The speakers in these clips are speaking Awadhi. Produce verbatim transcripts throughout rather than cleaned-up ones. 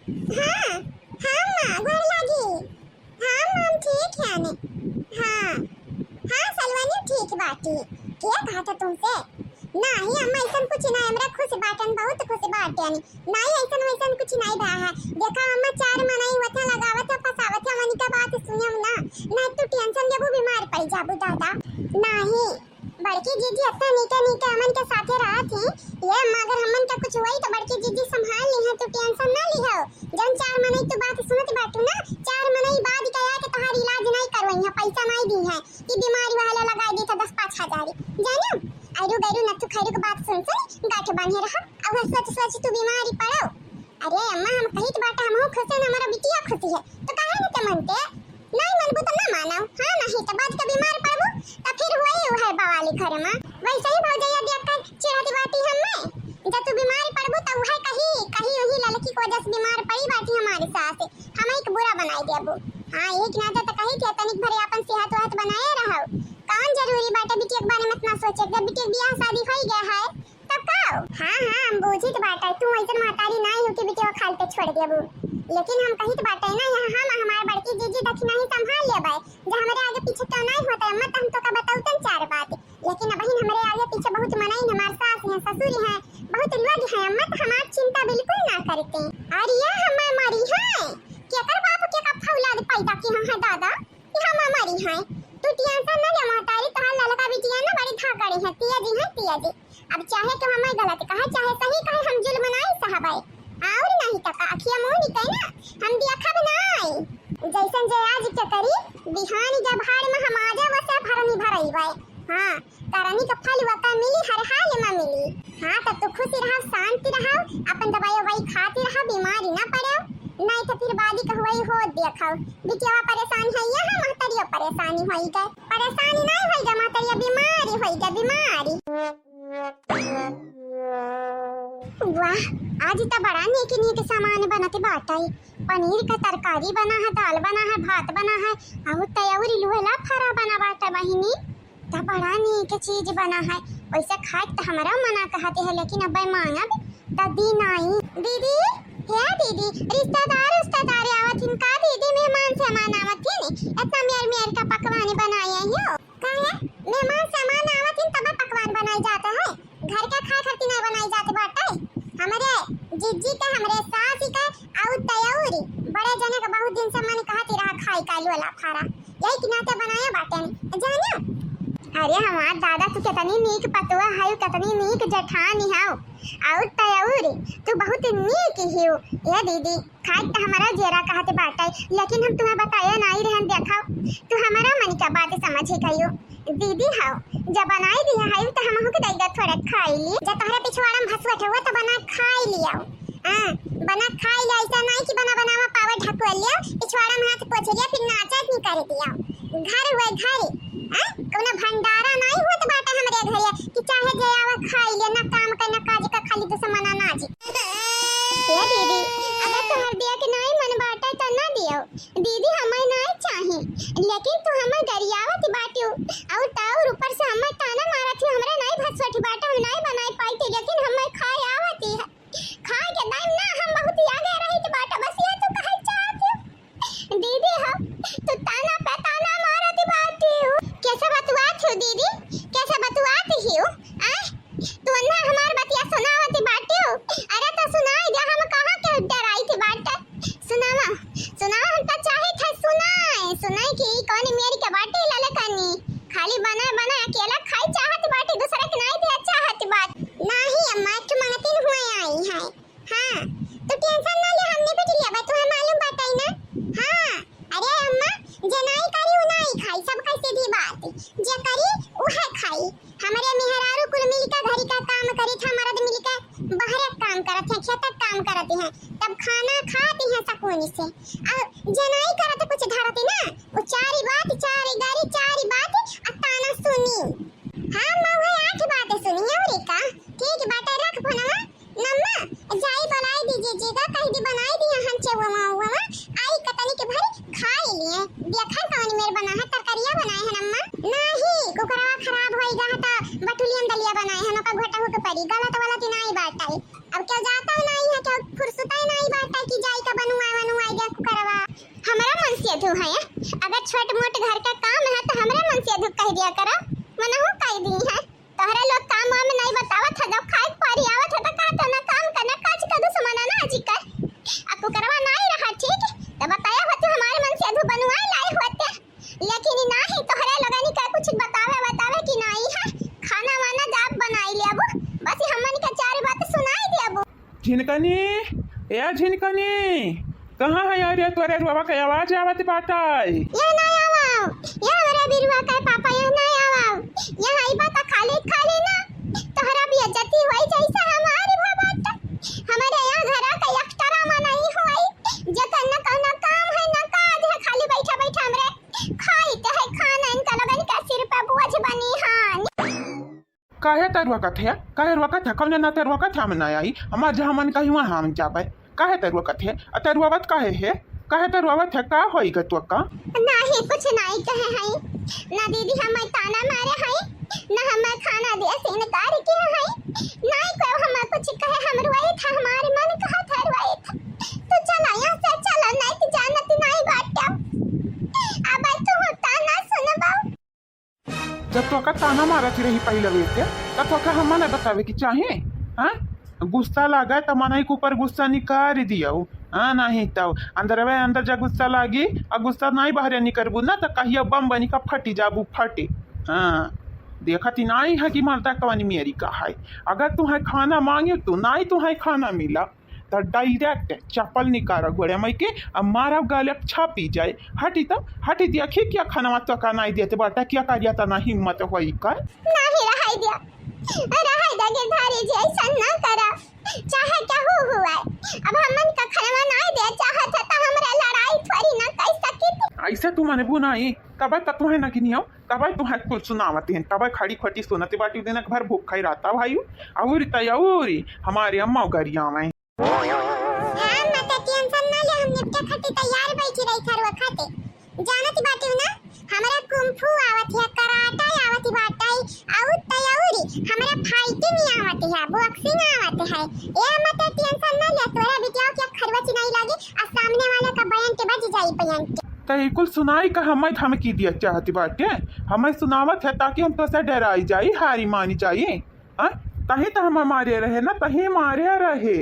हाँ, हाँ माँ, गोर लागी। हाँ माँ, ठीक है ने। हाँ, हाँ सलवानी ठीक बाटी। के कहा था तुमसे? नाही अम्मा, ऐसन कुछ नाही, हमरा खुश बाटन, बहुत खुश बाटन। नाही ऐसन वैसन कुछ नाही भा है। देखा अम्मा, चार मनई होत है, लगावत है, फसावत है, वनिका बात सुनम ना। नाही तू tension लेबू, बीमार पड़ जाबू दादा। नाही, बड़की जीजी अत्ता नीके नीके हमन के साथे रहत ही। ये अम्मा, अगर हमन के कुछ होई तो बड़की जीजी संभाल ली है, तू tension ना लिहो। जौन चार मनई तू बात सुनत बाटू ना, चार मनई बाद के आके तोहार इलाज नाही करवई है, पैसा नाही दी है कि बीमारी वाला लगाई दी था दस पाँच हजार। जानू, ऐरू गैरू नत्थू खैरू के बात सुन सुन गांठ बांधे रहा। अब सोच सोच तू बीमारी पड़ो। अरे अम्मा, हम कहित बाटे, हमहू खुश है, हमारा बिटिया खुशी है, तो काहे न ते मनते? नाही मनबू तो ना मानो, हाँ, नाही तो बाद के बीमार पड़बू, तो फिर वही है बवाली घर में। वैसे ही भौजैया देख कर चिढ़त बाटी हमें, जब तू बीमार पड़बू तो वह कही, कही वही लड़की को वजह से बीमार पड़ी बाटी हमारे सास, हम एक बुरा बनाई देबू। हाँ, एक नाते तो कही थे तनिक भरे अपन सेहत वहत बनाए रहो। कौन जरूरी बाटे बिटिया के बारे में इतना सोचे, जब बिटिया के बियाह शादी हो ही गया है। तब का हो? हाँ, हाँ, हम बूझित बाटे, तू ऐसन महतारी नाही हो कि बिटिया खाल पे छोड़ देबू। लेकिन हम कहित बाटे ना, यहाँ हम हमार बड़की जीजी दखिना ही संभाल लेबै, जे हमरे आगे पीछे तो नाही होता, अम्मा, तो हम तोका बतौतन चार बात। लेकिन अबहिन हमरे आगे पीछे बहुत मनई है, हमार सास है, ससुर है, बहुत लोग है, अम्मा, तो हमार चिंता बिल्कुल ना करते। अरे ये हमार मरी है, केकर बाप के का फौलाद पैदा की हम है दादा? कि हम मरी हैं। तू tension न ले महतारी, तोहार ललका बिटिया न बड़ी धाकड़ी है, तिया जी है, तिया जी। अब चाहे तो हमें गलत कहे, चाहे सही कहे, हम जुल्म नाई सहबै। और नहीं तो का, अखिया मुंह निकल ना, हम देखब नाई। जैसन जे आज के करी, बिहान जब भाड़ में हम आ जाए, वैसे भरनी भरई बाय। हाँ, करनी का फल वका मिली, हर हाल में मिली। हाँ, तब तू खुशी रहा, शांति रहा, अपन दवाई ववाई खाती रहा, बीमारी ना पड़े, नहीं तो फिर बादी कहवाई हो देखो, बिटिया परेशान है, यहाँ महतरियो परेशानी होई गए, परेशानी नहीं होई गए, महतरिया बीमारी होई गए, बीमारी। वाह, आज तो बड़ा नीक नीक सामान बनत बाटे। पनीर का तरकारी बना है, दाल बना है, भात बना है, और तयौरी लुहला फरा बना बाटे बहिनी। त बड़ा नीक चीज बना है। वैसे खाए त हमरा मना कहते है, लेकिन अब मांगब त दी नाई। दीदी, हे दीदी, रिश्तेदार उस्तेदार आवत हिन का दीदी? मेहमान सामान आवत हिन, इतना मेर मेर का पकवान बनाए आई हो। काहे? मेहमान सामान आवत हिन तब पकवान बनाए जाता है। घर का खाए खातिर नहीं बनाए जाते बाटे। हमरे जिज्जी के, हमरे सास के, और तयौरी बड़े जने के बहुत दिन से मन कहती रहा खाई का लुहला फरा। यही के नाते बनाया बाटे, जानियो। अरे हमार दादा, तू कितनी नीक पतुआ है, कितनी नीक जेठानी है, और तयौरी तू बहुत नीक हियो। ये दीदी, खाए त हमारा जेरा कहते बाटे, लेकिन हम तुम्हें बताए नहीं रहन। देखो, तू हमारा मन का बात समझे गयो। दीदी हो, जब बनाई दिया है तो हमहू के दैगा थोड़ा खाई ली। जब तोहरे पिछवाड़ा में भसुआ ठेहुआ तो बना खाई लियो। हाँ, बना खाई लियो, ऐसा नहीं कि बना बनावा पावे ढकुआ लियो, पिछवाड़ा में हाथ पोछ लियो, फिर नाचत नहीं कर दियो। घर हुए घर, हाँ, कोनो भंडारा नहीं होत बाटे हमरे घरे कि चाहे जे आवे खाई ले, ना काम का ना काज का, खाली दुश्मना नाज। ए दीदी, अगर तोहर दिया के नहीं मन बाटे त ना दियो। दीदी, हमें नाई चाही, लेकिन तू हमें गरियावत बाटियो, और त और ऊपर से हमें ताना मारत हो, हमरा नाई भसवट बाटे, हम नाई बनाई पाई थी, लेकिन हमें खाए आवती है। खाए के टाइम ना हम बहुत आगे रहित बाटे, बस ये तू कहे चाहत हो। दीदी हो, तू ताना पे ताना मारत बाटियो। कैसे बतुआत हो दीदी, कैसे बतुआत हो? आय, तू अन्ना हमार बतिया सुनावत बाटियो। अरे तो सुनाई दे, हम कहाँ के डराई थी बाटे। सुनावा, सुनावा, हम तो चाहे थे सुनाए, सुनाए कि ई कौन मेरी के बाटे ललकनी। खाली बना, बना अकेला खाई चाहत बाटे, दूसरा के नाई दे चाहत बाटे। नाही अम्मा, तू मंगतिन हुए आई है। हाँ, तू tension ना ले, हमने भी लिया बा, तुम्हें मालूम बाटे ना। हाँ, अरे अम्मा, जे नाई करी उ नाई खाई, सब खाई सीधी बात। जे करी उहे खाई। हमरे मेहरारू कुल मिलके घरी का काम करी था, मर्द मिलके बहरे काम करत हैं, खेत काम करत हैं, तब खाना खाती हैं सुकून से। और जे नाई करत कुछ धरती ना, वो चारी बात, चारी गारी, चारी बात, आ ताना सुनी। हाँ अम्मा, वही आठ बात सुनी और का। ठीक बाटे, रख फोनवा। नम्मा, जाई बनाई दीजिए जीगा, कह दी बनाई दिया हम चेवमा उवमा, आई कतनी के भर खाई लिए। देखा कौन मेर बना है, तरकरिया बनाए है नम्मा? नाही, कुकरवा खराब होई गा है त बटुलियन दलिया बनाए है, नोका घोटा होके परी, गलत वाला ती नाही बाटाई। अब क्यों जाता ही नाही है, क्यों फुर्सत ही नाही बाटाई कि जाई का सेधु है, अगर छोट मोट घर का काम है तो हमरे मनसेधु कहि दिया करा, मनहु कहि दी है। तोहरे लोग काम वाम नहीं बतावत है, जब खाए के पारी आवत है तो का तो ना काम करना, काज का दुश्मन ना जी कर। आ कुकरवा नहीं रहा ठीक, तो बताया होते हमरे मनसेधु बनवाए लाए होते, लेकिन ई नाही तोहरे लोगनी का कुछ बतावे बतावे कि नाही है, खाना वाना जाब बनाई लेबू, बस ई हमन के चार बात सुनाई देबू। झिनकनी, ए झिनकनी, कहाँ है यार, ये तोरे रुआवा के आवाज आवत बाटै? यह ना आवा, यह हमरा बिरुआ के पापा, यह ना आवा, यह आई बात खाली खाली ना, तोहरा बेइज्जती होई जैसे हमारी भा बात, हमारे यहाँ घरा के एक्टरा मा नहीं होई, जेकर न कौनो काम है न काज है, खाली बैठा बैठा हमरे खाई के है खाना, इनका लोगन का सिर पे बोझ बनी हान। काहे तरुआ कथे? काहे रुआ कथे? कौने ना तरुआ कथे हम ना आई? हमार जहाँ मन कही वहाँ हम जाबे। काहे तरुआ कथे? आ तरुआवत काहे है? काहे तरुआवत है? का होई ग तोका? नाही, कुछ नाही कहे हई। ना दीदी हमें ताना मारे हई, ना हमें खाना दिया से इनकार किया हई। नाही कोई हमें कुछ कहे, हम रोए था, हमारे मन कहा था रोए था। तू चला यहाँ से, चला, नहीं तो जानत नहीं बाटा। अब तू ताना सुनबा। जब तोका ताना मारत रही पहिले बेर के, तब तोका हम मना बतावे के चाही? हाँ? गुस्सा लागे त मनई के ऊपर गुस्सा निकाल दियो। हाँ, नहीं तब अंदरवे अंदर जब गुस्सा लागी, आ गुस्सा नहीं बाहरे निकरबू ना, त कहिया बम बनी का फटी जाबू, फटी। हाँ, देखत ही नहीं है कि मर्दा कवन मेरी का है। अगर तुम्हें खाना मांगी, तू नहीं, तुम्हें खाना मिला, त direct चप्पल निकारा गोड़े मई के, आ मारा गाले छापी जाए। हटी त, हटी दिया, खी क्या खाना तो का नहीं देते बाटा, क्या करिया तना हिम्मत होई कर? नाही रहाई दिया, रहाई दिया गिरधारी जी, ऐसा ना करा, चाहे क्या हो हुआ है। अब हमन का खाना नहीं दे चाहत है त हमरा लड़ाई थोड़ी ना कर सकी। ऐसे तू मने बुनाई, तब तक तुम्हें ना गिनियो, तब तुम्हें कुल सुनावत हैं, तब खड़ी खोटी सुनते बाटी दिन भर भूख खाई रहता भाई। अउरी त अउरी हमारे अम्मा गरियावे। हाँ, मत tension ना ले, हम निपटे खातिर तैयार बैठी रही थरुआ खाते। जानत बाटिउ ना, हमरा कुंफू आवत है, कराटा आवत बाटे, अउर तयौरी हमरा fighting आवत है, boxing आवत है। ए मत tension ना ले, तोरा बिटिया के खरवा चिनाई लागे, आ सामने वाला का बैंड बज जाई, बैंड। त ई कुल सुनाई का हमें धमकी दिया चाहती बाटे? हमें सुनावत है ताकि हम तोसे डराई जाई, हारी मानी जाई। हाँ? तही त हम मारे रहे ना, तही मारे रहे।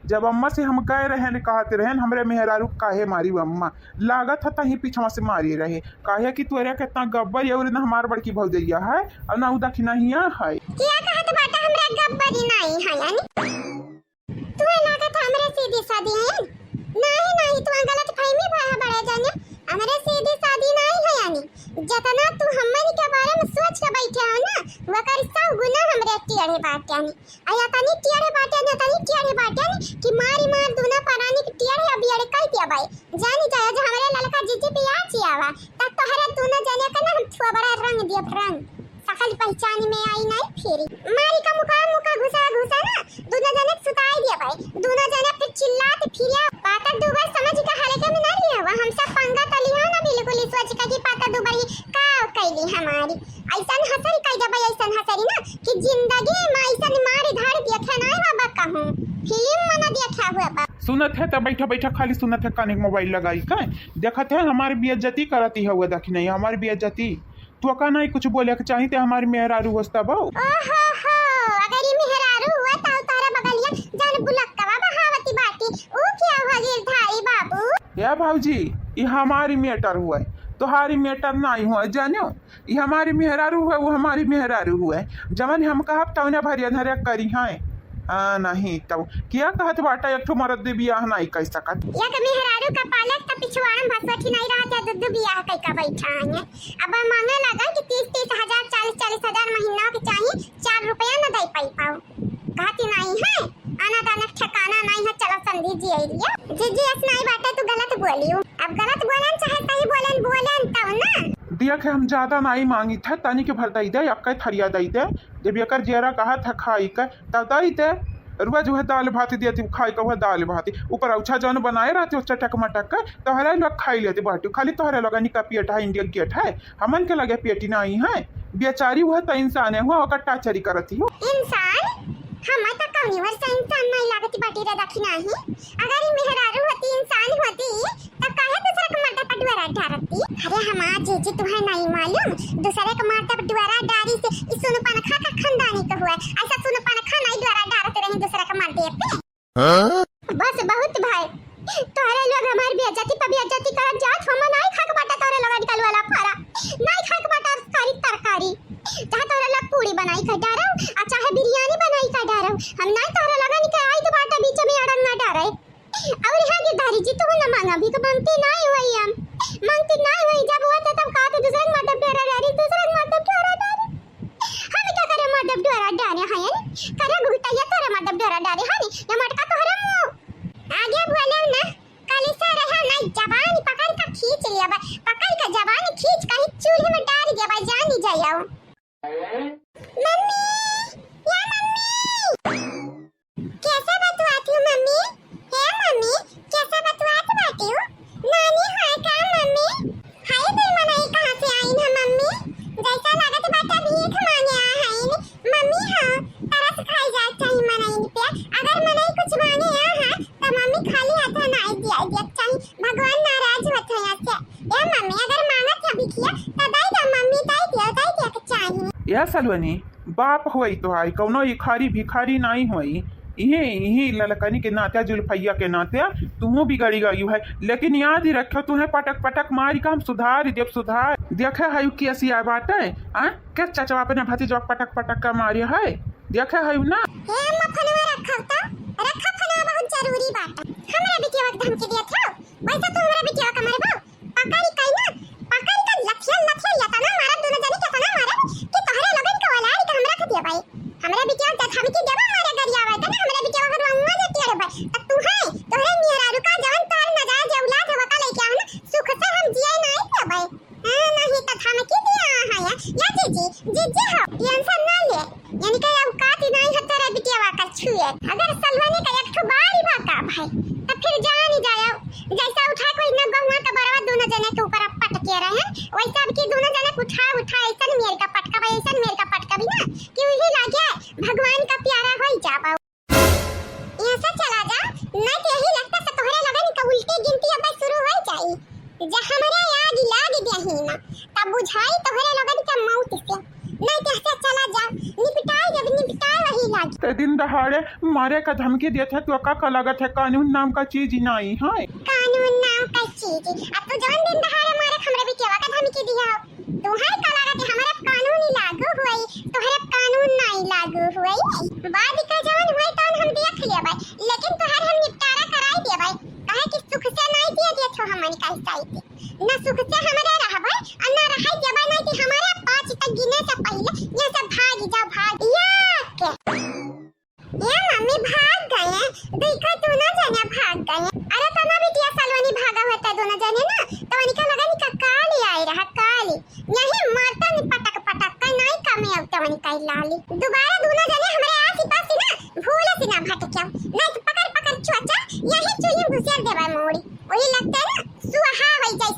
जब अम्मा से हम गए रहन, कहत रहन, "हमरे मेहरारू काहे मारी अम्मा?" लागत ह तहीं पिछवा से मारे रहे। काहे कि तोरे केतना गब्बर अउर ना हमार बड़की भौजैया है, अउर ना उ दखिनहिया है। किया कहत बाटा हमरा गब्बरी नाई है, यानी? तुहे लागत ह हमरे सीधी सादी है? नाही, नाही, तुहे गलत फहमी भय है बड़े जने। हमरे सीधी सादी नाई है, यानी? जतना तू हमन के बारे में सोच के बैठे हो ना, वकर सौ गुना हमरे टेढ़े बाटे, यानी। आ या तनी टेढ़े बाटे, या तनी टेढ़े बाटे कि मारी मार दूना परानी के टेढ़े अब एड़े कह दिया भाई। जानी जाए जे हमरे ललका जीजी पे आ चियावा, तब तोहरे दूनो जने के ना हम थोबड़ा रंग दियब रंग। सकल पहचान में आई नहीं फिरी। मारी का मुका मुका घुसा घुसा ना, दूनो जने के सुताई दिया भाई। दूनो जने फिर चिल्लात फिरिया। पाता दूबर समझ के हल्के में ना लिया हुआ, हमसे पंगा तो लिया ना बिल्कुल, ई सोच के कि पाता दूबर ही का कैली हमारी। ऐसन हसरी कह देबै, ऐसन हसरी ना कि जिंदगी में ऐसन मारी धारी देखे नहीं बाबा कहूँ। फिल्म में ना देखा हुआ बा। सुनत है त बैठा बैठा खाली सुनत है, काने के मोबाइल लगाई का देखत है, हमारी बेइज्जती करती है वो, देखी नहीं हमारी बेइज्जती। तोका नहीं कुछ बोले के चाही ते हमारी मेहरारू होस्ता बहू। ओहो हो, अगर ई मेहरारू हुआ त तोहरा बगलिया जान बुलक्कवा बहावती बाटी। ऊ क्या हुआ गिरधारी बाबू? ए भौजी, ई हमारी matter हुआ है, तोहारी matter नहीं हुआ, जानो? ई हमारी मेहरारू हुआ, वो हमारी मेहरारू हुआ है। जवन हम कहब तवने भरिया धरिया करी हैं। हाँ, नहीं तब क्या कहत बाटा, एक ठो मरद दे बियाह नहीं कर सकत। एक मेहरारू का पालक त पिछवाड़न भसोठी नहीं रहत है, दू दू बियाह कई का बैठा हैं। अब मांगे लगा कि तीस तीस हजार, चालीस चालीस हजार महीना के चाहिए, चार रुपया न दे पाई पाओ। कहती नहीं है, आना दाना के ठिकाना नहीं है, चलो समधी जी आई लिया। जी जी, ऐस नहीं बाटे, तू गलत बोलियो। अब गलत बोलन चाहे सही बोलन, बोलन तब ना। देख, हम ज्यादा नहीं मांगी थे, तनी के भर दई दे, अक्के थरिया दई दे। जब एकर जियरा कहा था खाई के, तब दई दे। रोज वह दाल भात दिया थी, खाई के वह दाल भात। ऊपर औछा जौन बनाए रहते हो चटक मटक के, तोहरे लोग खाई लेते बाटू। खाली तोहरे लोगनी का पेट है, इंडिया गेट है, हमन के लगे पेटी नहीं है। बेचारी वह तो इंसान है, हुआ ओकर टाचरी करती हो। इंसान? हम तो कौनी वर्ष इंसान नहीं लागती बाटी रे, देखी नहीं। अगर ई मेहरारू होती, इंसान होती, तब काहे दूसरा के मर्दा पटुआ रह जीजी, तुहैं नाहीं मालूम, दूसरे के मर्द पे डोरा डारी से ई सुनपनखा का खानदानी तो हुआ। ऐसा सुनपनखा नाहीं डोरा डारत रही दूसरे के मर्द पे। हाँ? बस बहुत भाई, तोहरे लोग हमार बेइज्जती पे बेइज्जती करत जात, हम नाहीं खाक बाटा तोहरे लोगन के आलू वाला फारा, नाहीं खाक बाटा सारी तरकारी, चाहे तोहरे लोग पूड़ी बनाई के डारो, आ चाहे बिरयानी बनाई के डारो, हम नाहीं तोहरे लोगन के आई तो बाटा बीच में अड़ंगा डारे। और हाँ गिरधारी जी, तू ना मांगा भीख, मांगती नाहीं हुई हम, मांगती नाहीं हुई। जब हुआ था तब कहा था दूसरा के मर्द पे डोरा डारी, दूसरा के मर्द पे डोरा डारी। हम क्या करे मर्द पे डोरा डारे हैं? करे भुगतैया तोरे मर्द पे डोरा डारे हैं? ये मटका तोहरे मुंह आगे बोले ना, काली सा रहा ना, जबान पकड़ के खींच लिया बा, पकड़ के जबान खींच कहीं चूल्हे में डाल दिया बा, जानी जाओ। मम्मी, या मम्मी। कैसे बतुआती हूँ मम्मी? हे मम्मी, कैसे बतुआत बाटी हूँ? नानी है का मम्मी? हाय दिल मनई कहाँ से आइन है मम्मी? जैसा लागत बाटे भीख मांगे आ हईन। मम्मी हाँ, तरस खाई जाए चाहिए मनई पे। अगर मनई कुछ मांगे आ है, तो मम्मी खाली हाथ ना दिया, दिया चाहिए। भगवान नाराज होत है यहाँ से। ए मम्मी, अगर मांगत है भिखिया, तो दे दे मम्मी, दे दियो, दे दियो के चाहिए। ए सलोनी, बाप होई तोहाई, कौनो इखारी भिखारी नाई होई। इहे, इही ललकनी के नाते, जुल्फैया के नाते तुहू बिगड़ी गई है। लेकिन याद ही रखो, तुहें पटक पटक मारी का हम सुधार देब, सुधार। देखे है कि ऐसी आय बाटे, आ? के चचवा अपने भतीजवा के पटक पटक के मारे है, देखे है ना? हे अम्मा, फनवा रखब तो, रखब फनवा, बहुत जरूरी बाटे। हमरा बिटिया के धमकी दिया था, वैसे तू हमरा बिटिया के मरबो? पकड़ के ना, पकड़ के लथिया, लथिया यतना मारब, दोनों जने के तना मारब कि तोहरे लोगन के औलाद के हम रख दिया भाई। हमरे बिटिया के धमकी देबा मारे गरियावे, तने हमरे बिटिया के रुआ जे टियर भाई। त तू है, तोहरे नियरा रुका जवन तोहर नाजायज औलाद है, वका लेके आवे ना, सुख से हम जिए नहीं देबै। हाँ, नहीं त धमकी दिया है या, या जीजी, जीजी हो, टेंशन ना ले। यानी कि औकात ही नहीं है तेरे बिटिया का छुए। अगर सलवानी का एक ठो बारी बा का भाई, तब फिर जान ही जाओ। जैसा उठा कोई न बहुआ का बरवा दोनों जने के ऊपर अब पटके रहे, वैसा अब की दोनों जने के उठा, उठा ऐसन मेर का पटका भाई, ऐसन मेर का पटका भी ना कि वही लागे भगवान का प्यारा हो ही जा पाओ। यहाँ से चला जा, नहीं तो यही लगता से तोहरे लगन का उल्टी गिनती अब शुरू हो जाई। जे हमरे आग लाग गई ना, तब बुझाई तोहरे लगन के मौत से। नहीं तो ऐसे चला जा, निपटाए जब निपटाए वही लागी। ते दिन दहाड़े मारे का धमकी देत है, तो का, का लगत है? कानून नाम का चीज ही नहीं है। कानून नाम का चीज? अब तू जौन दिन दहाड़े मारे हमरे बिटिया का धमकी दिया हो, तुहरे का लागत है हमरे कानून ही लागू हुई, तोहरे कानून नहीं लागू हुई। बाद का जौन हुई तौन हम देख लेबै, लेकिन तोहर हम निपटारा कराई देबै, काहे कि सुख से नहीं दिए दिए छो हमन का हिस्सा। न सुख से हमरे रहबै, और न रहै देबै, नहीं कि हमारे पाँच तक गिने से पहले यहाँ से भाग जा, भाग। या के? या मम्मी भाग गए, देखो दोनों जने भाग गए। अरे तना बिटिया सलोनी भागा होता दोनों जने ना, तो उनका लगा निका काली आए रहा, काली। यही मारता नहीं पटक पटक का नहीं कमे अब तो उनका लाली। दोबारा दोनों जने हमरे आस पास से ना भूले से ना भटक्या, नहीं तो पकड़ पकड़ चोचा यही चुली घुसेर देबै मोड़ी। वही लगता है ना, सुहा वही जाए